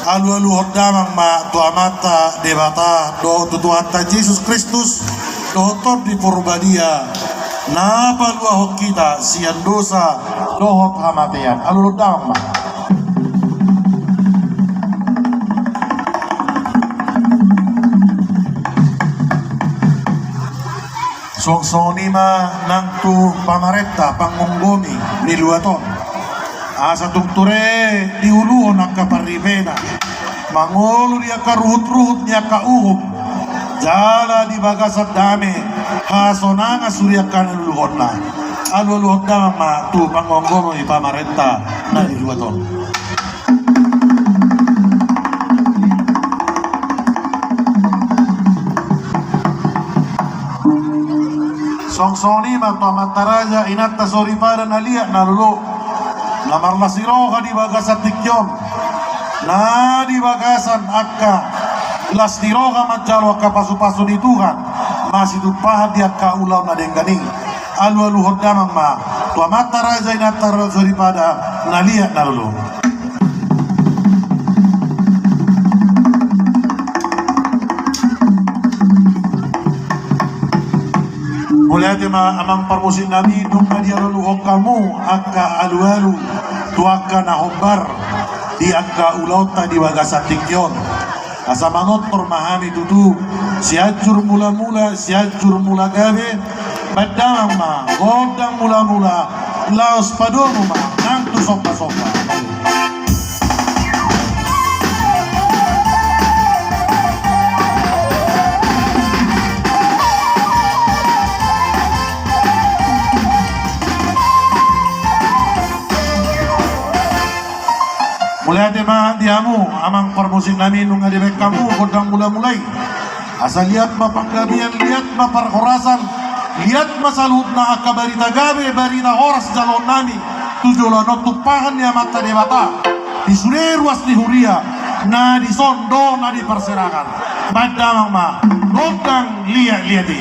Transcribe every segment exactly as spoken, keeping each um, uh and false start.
Alualuhon damang ma tu Amanta Debata dohot tu Tuhanta Jesus Kristus dohot Tondi Porbadia, na paluahon hita sian dosa dohot hamatean. Alualuhon damang ma. Suang songon i ma nang tu pamarenta pangonggomi ni luat on. Asa tung ture diuluhon angka parripena mangolu di angka ruhut-ruhut ni angka uhum, jala di bagasan dame hasonangan sude angka na niuluhonna. Alualuhon damang ma tu pangonggomi pamarenta na di luat on. Suang songon i ma tu amanta raja, inanta soripada na liat na lolo, na marlas ni roha di bagasan tingki on, na di bagasan angka las ni roha manjalo angka pasupasu ni Tuhan, masitumpahan di angka ulaon na denggan i. Alualuhon damang ma tu amanta raja, inanta raja soripada na liat na lolo. Mauliate ma amang parmusik nami, nunga dialualuhon hamu angka alualu tu angka na hombar di angka ulaonta di bagasan tingki on. Asa manortor ma hami tutu, Sianjur Mulamula, Sianjur Mulagabe, bahen damang ma gondang mulamula, laos padomu ma nang tu sombasomba. Mauliate ma di hamu amang parmusik nami, nunga dibahen hamu gondang mulamula i. Asa liat ma panggabean, liat ma parhorasan, liat ma saluhutna angka barita gabe, barita horas jaloon nami tu joloan on, tumpahan ni Amanta Debata di sude ruas ni huria na dison dohot na di parserahan. Bahen damang ma gondang liatliat i.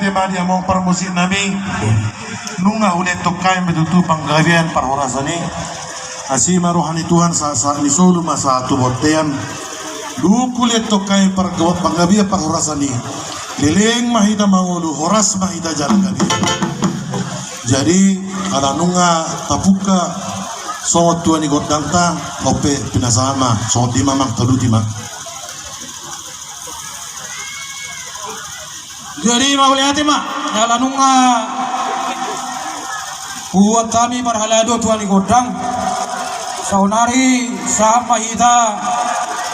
Ema di among parmusik nami, nunga hulehon hami be tutu panggabean parhorasan i. Asi ma roha ni Tuhan, sahat-sahat ni solu ma sahat tu bontean. Dung hulehon hami par-, panggabean parhorasan i, leleng ma hita mangolu, horas ma hita jala gabe. Jadi ala nunga tapungka songon tua ni gondangta, on pe pinasahat ma, songon i ma amang, taluti ma. Jadi mauliate ma, ala nunga hubuat hami parhalado tua ni gondang. Saonari sahat ma hita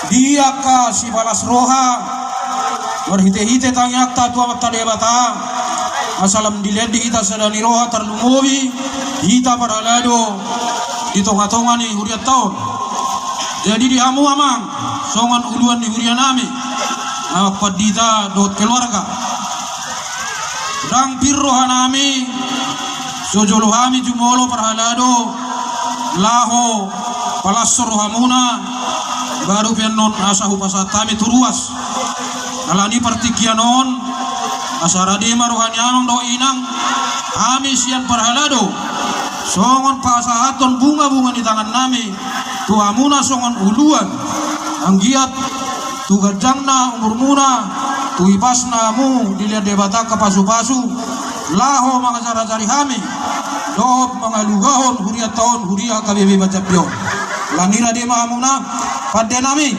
di angka sipalas roha marhite-hite tangiangta tu Amanta Debata, asa lam dilehon di hita sada ni roha, tarlumobi hita parhalado di tonga-tonga ni hurianta on. Jadi di hamu amang, songon uluan ni huria nami, amang pandita dohot keluarga, ndang pir roha nami so jolo hami jumolo parhalado laho palashon rohamuna, baru pe annon asa hupasahat hami tu ruas. Alani partingkian on, asa rade ma roha ni amang dohot inang, hami sian parhalado songon pasahathon bunga-bunga ni tangan nami tu hamuna songon uluan, anggiat tu ganjangna umurmuna, tu ipasna hamu dilehon Debata angka pasu-pasu, laho mangajar-ajari hami dohot mangalugahon hurianta on, huria H K B P Banjarmasin on. Alani rade ma hamuna pande nami,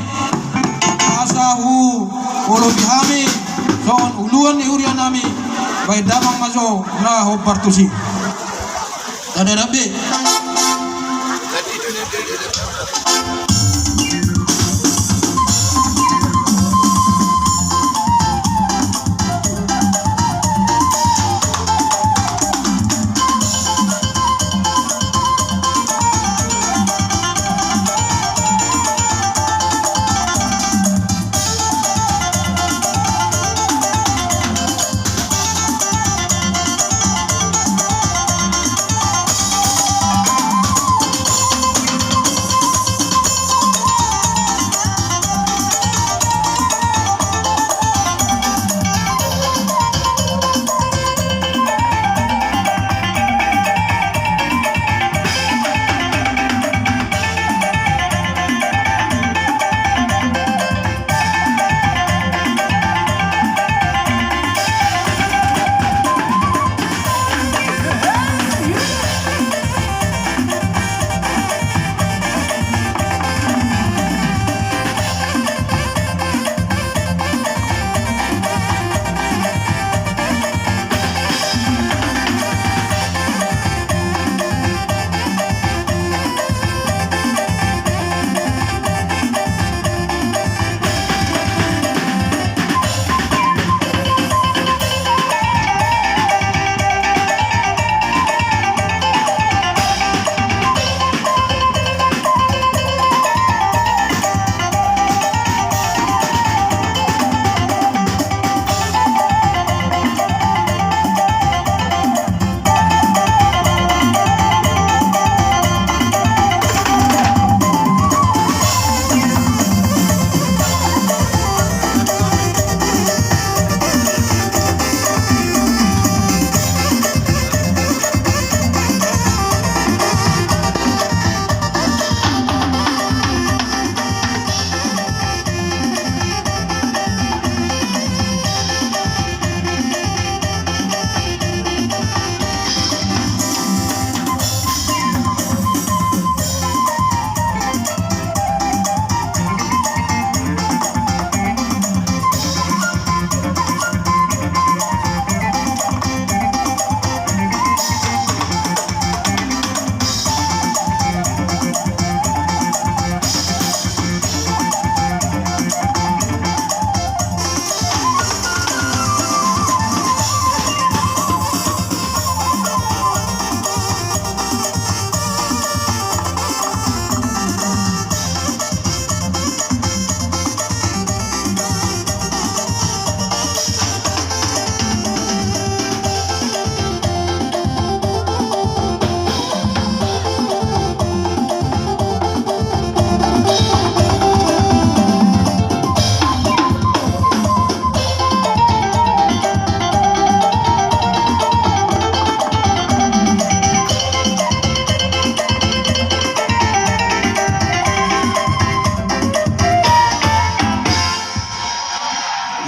asa huolopi hami songon uluan ni huria nami, bahen damang ma jo na hombar tusi. Dadah, dadah be.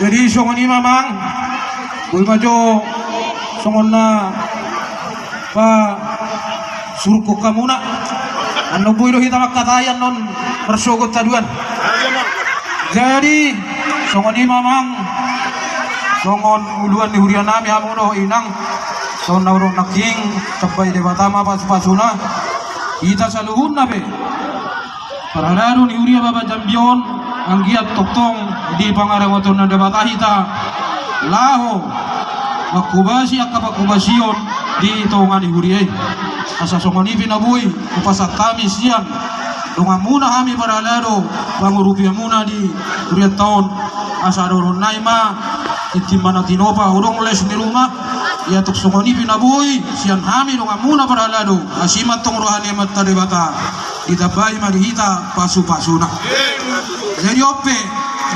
Jadi songon i ma amang, boi ma jo songon na pasurungkon hamuna. Annon boi do hita mangkatai annon marsogot haduan. Jadi songon i ma amang, songon uluan ni huria nami hamu do inang, songon na hudok nangkin, tambai Debata ma pasupasuna. Hita saluhutna pe parhalado ni huria Babat Jambi on, anggiat tongtong dipangaramoti Debata hita laho manghobasi angka panghobasion di tonga ni huria i. Asa songon i pe na boi hupasahat hami sian donganmuna hami parhalado pangurupianmuna di hurianta on. Asa dohonon nai ma, tintin ma na tinopa, hudok les ni ruma. Ia tung songon i pe na boi sian hami donganmuna parhalado, asi ma antong roha ni Amanta Debata, ditambai ma di hita pasupasuna. Jadi on pe,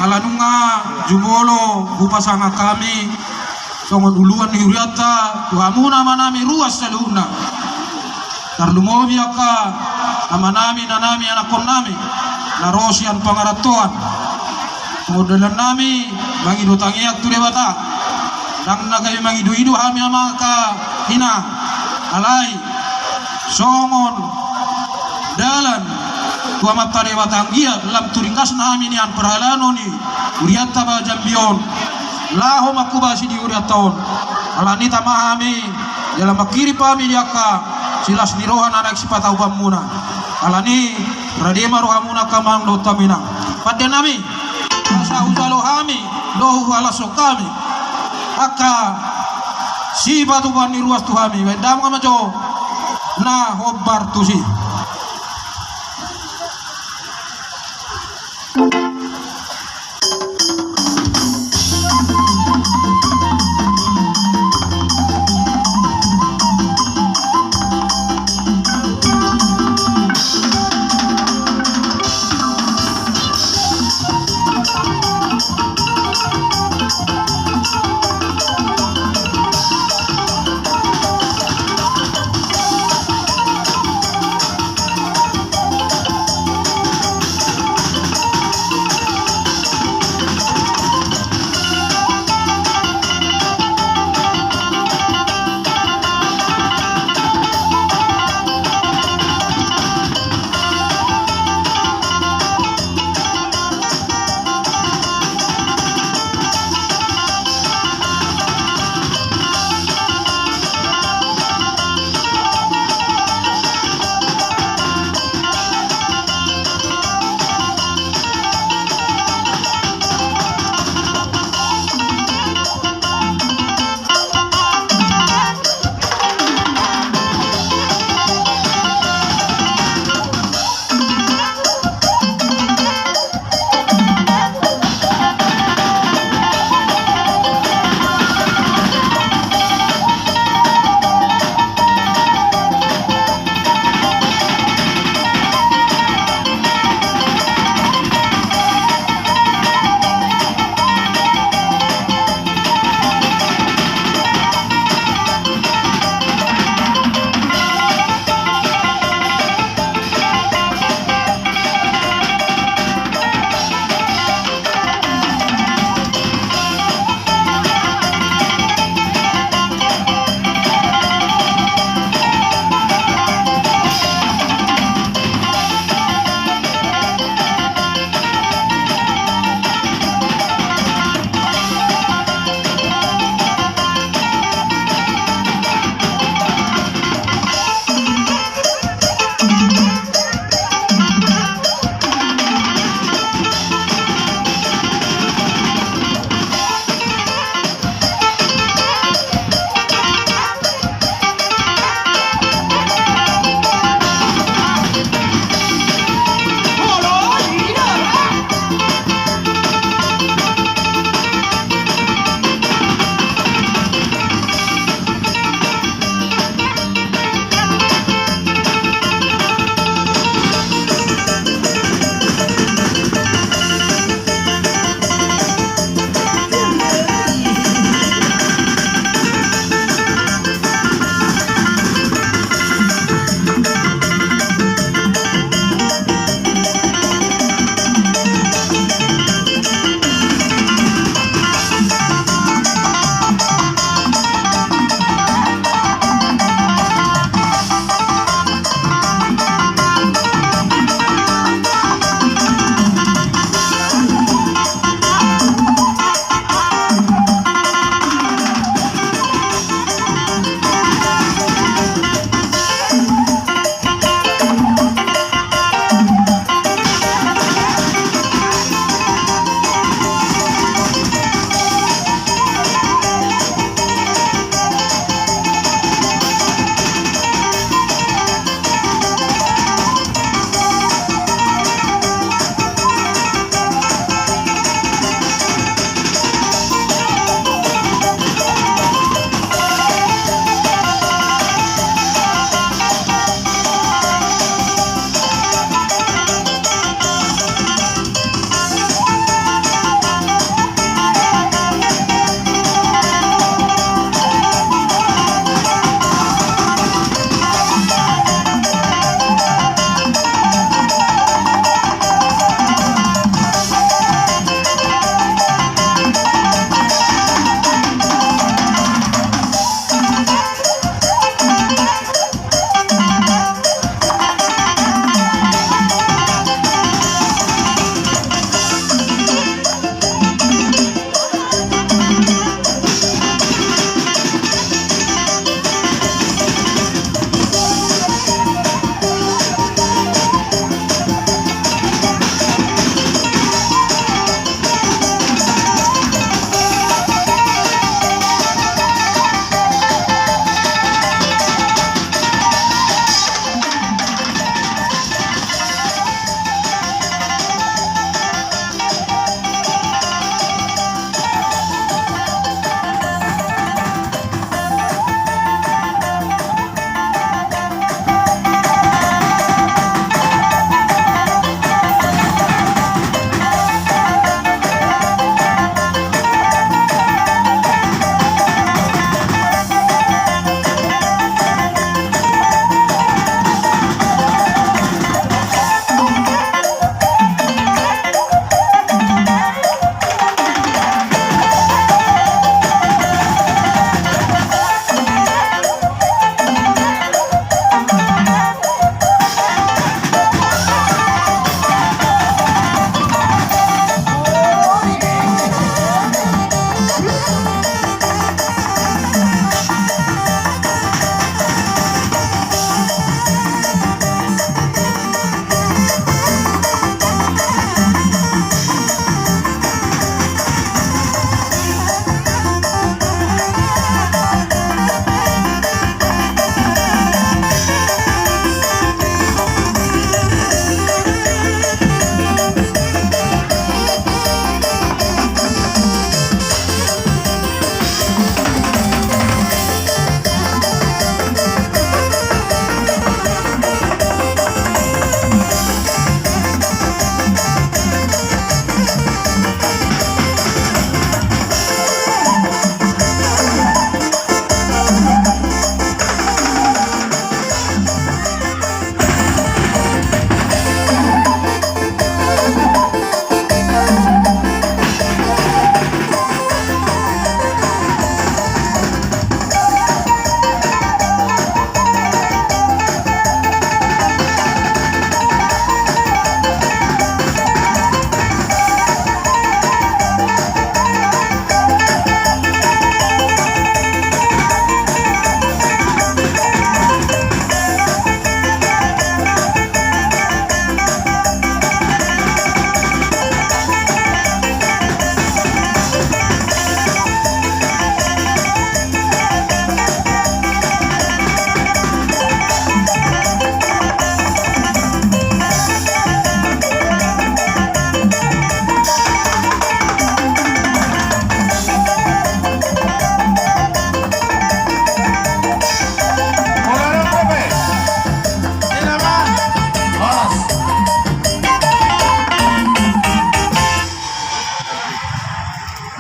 ala nunga jumolo hupasangap hami songon uluan ni hurianta tu hamuna amanami ruas saluhutna. Tarlumobi angka amanami, inanami, anakkonnami na ro sian pangarantoan. Songon dalannami mangido tangiang tu Debata. Ndang na gabe mangidoido hami amang angka inang. Alai songon dalan tu Amanta Debata, anggiat lam tu ringgasna hami nian parhalado ni hurianta Babat Jambi on laho manghobasi di hurianta on. Alani i tama hami jala manghirim hami di angka silas ni roha na naeng sipataupanmuna. Alani i rade ma rohamuna angka amang dohot hami inang. Pandenami, asa hujalo hami dohot huhalashon hami angka sipatupaon ni ruas tu hami. Baen damang ma jo na hombar tusi.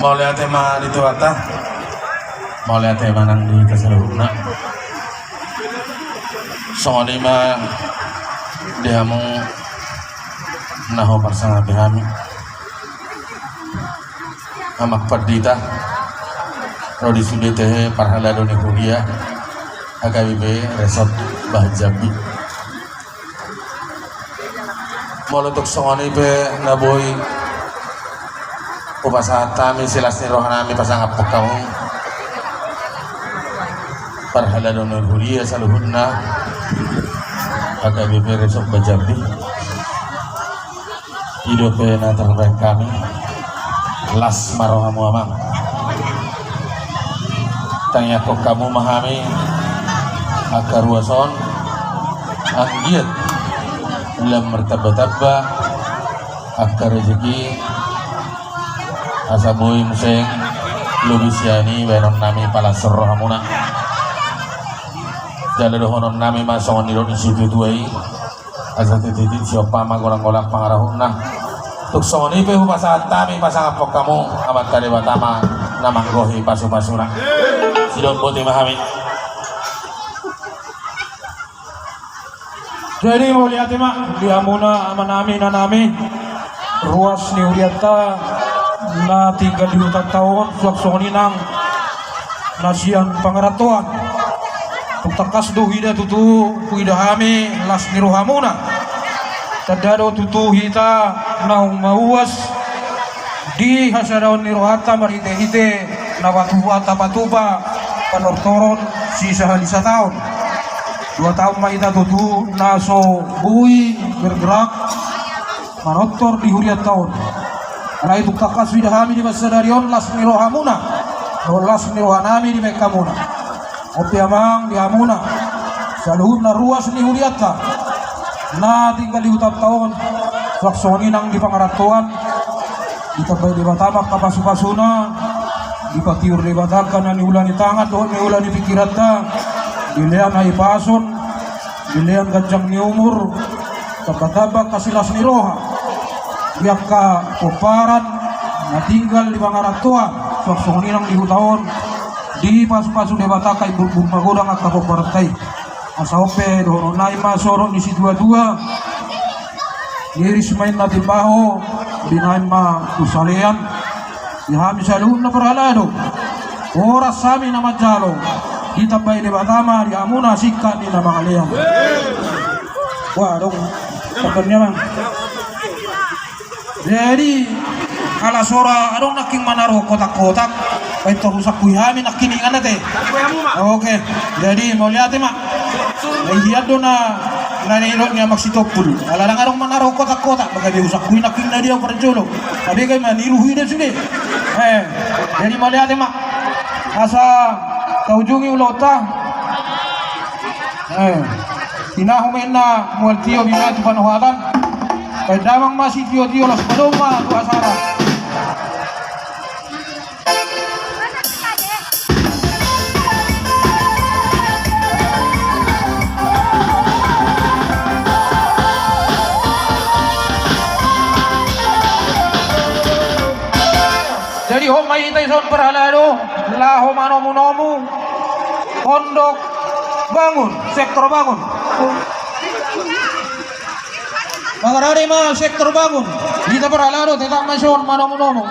Mauliate ma di Tuhanta. Mauliate ma nang di hita saluhutna. Songon i ma di hamu na huparsangapi hami, Amang Pandita, ro di sude tehe parhalado ni huria H K B P Resort Bahan Jambi. Molo tung songon i pe na boi hupasahat hami silas ni roha nami pasangaphon hamu, parhalado ni huria saluhutna H K B P Resort Bahan Jambi. I dope na tarbahen hami. Las ma rohamu, Amang. Tangiangkon hamu ma hami angka ruas on, anggiat lam martamba-tamba angka rezeki, asa boi muse lobi sian i bahenon nami palashon rohamuna. Jala dohonon nami ma songon nidok ni situa-tua i, asa titi-titi siompa ma golang-golang pangarahutna. Tung songon i pe hupasahat hami pasangaphon hamu, Amanta Debata ma na manggohi pasu-pasuna. Sidok boti ma hami. Jadi mauliate ma di hamuna amanami, inanami, ruas ni hurianta na tinggal di hutanta on, suang songon i nang na sian pangarantoan. Tung tangkas do huida tutu, huida hami las ni rohamuna. Tanda do tutu hita naung mauas di hasadaon ni rohanta marhite-hite na patupa, tapatupa panortoron sisahali sataon. Dua taon ma hita tutu na so boi bergerak manortor di hurianta on. Alai tung tangkas huida hami di parsadari on las ni rohamuna, las ni rohanami dibahen hamuna. On pe, Amang, di hamuna saluhutna ruas ni hurianta na tinggal di hutanta on, suang songon i nang di pangarantoan, ditambai Debata ma angka pasu-pasuna, dipatiur Debata angka na niula ni tangan dohot niula ni pingkiranta, dilehon hahipason, dilehon ganjang ni umur, tamba-tamba angka silas ni roha di angka pomparan na tinggal di pangarantoan, suang songon i nang di huta on, dipasu-pasu Debata angka imburbur magodang angka pomparanta i. Asa on pe dohonon nami ma songon nidok ni situa-tua: Iris ma inna timbaho, binahen ma tu salean. Di hami saluhutna parhalado, horas hami na manjalo, ditambai Debata ma di hamuna singkat ni na mangalean. Wah, adong. Jadi ala sora adong nangkin manaruhon kotak-kotak, baen tor husangkui hami nangkin i, kan, ate? Oke. Jadi mauliate ma. Hian do na, na nidok ni Amang Sitompul. Ala ndang adong manaruhon kotak-kotak, maka dia husangkui nangkin na dia parjolo. Tapi kan maniru huida sude. Eh, jadi mauliate ma. Asa taujungi ulaonta. Eh, tinahu ma inna mual tio, binahen tu panohatan. Baen damang ma sitio-tio, laos padomu ma tu hasara. Jadi hot ma hita dison parhalado, laho manomu-nomu Pondok Bangun, Sektor Bangun. Mangarade ma Sektor Bangun. Hita parhalado tetap ma dison manomu-nomu.